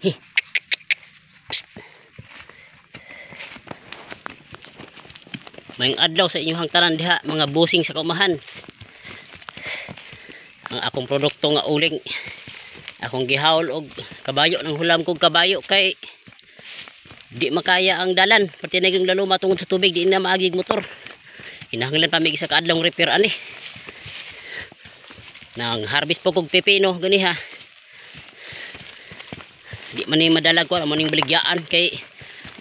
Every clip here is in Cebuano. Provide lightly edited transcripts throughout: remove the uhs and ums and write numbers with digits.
Hi. Psst. Maayong adlaw sa inyong tanan diha, mga busing sa kaumahan. Ang akong produkto nga uling, akong gihawl og kabayo, nang hulam kog kabayo kay di makaya ang dalan, pati na yung laluma tungod sa tubig, di na maagig motor. Kinahanglan pa mig isa ka adlaw repair ani. Nang harvest po kog pepino ganiha. Di man ni madalag ko amo ning baligyaan kay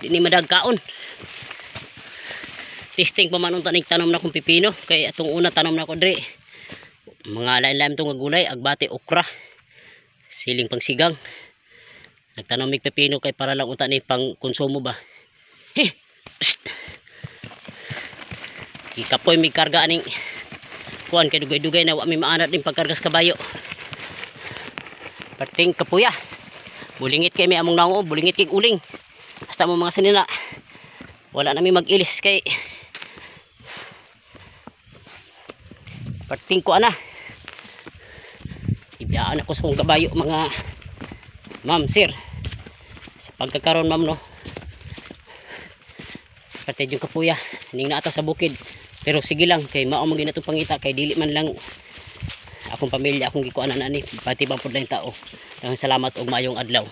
di ni madagkaon. Testing pa man unta ning tanom na kong pepino kay atong una tanom na ko diri. Mga lain-lain tong gulay, agbate, okra, siling pangsigang. Nagtanom mig pepino kay para lang unta ni pang konsumo ba. He. Psst. Ikapoy mig karga aning kuan kay dugay-dugay na wa mi maanad ning pagkarga sa kabayo. Perting kapuya. Bulingit kay mi among naong, bulingit kay uling. Basta mo mga sinina. Wala na mi mag-ilis kay perting ko ana. Ibiyaan ako sa kong kabayo, mga ma'am, sir. Sa pagkakaroon, ma'am, no. Pati yung kapuya ning naata sa bukid. Pero sige lang kay mao man gyud natong pangita kay dili man lang akong pamilya akong gikuanan ani, pati pa pud lang tao. Daghang salamat og maayong adlaw.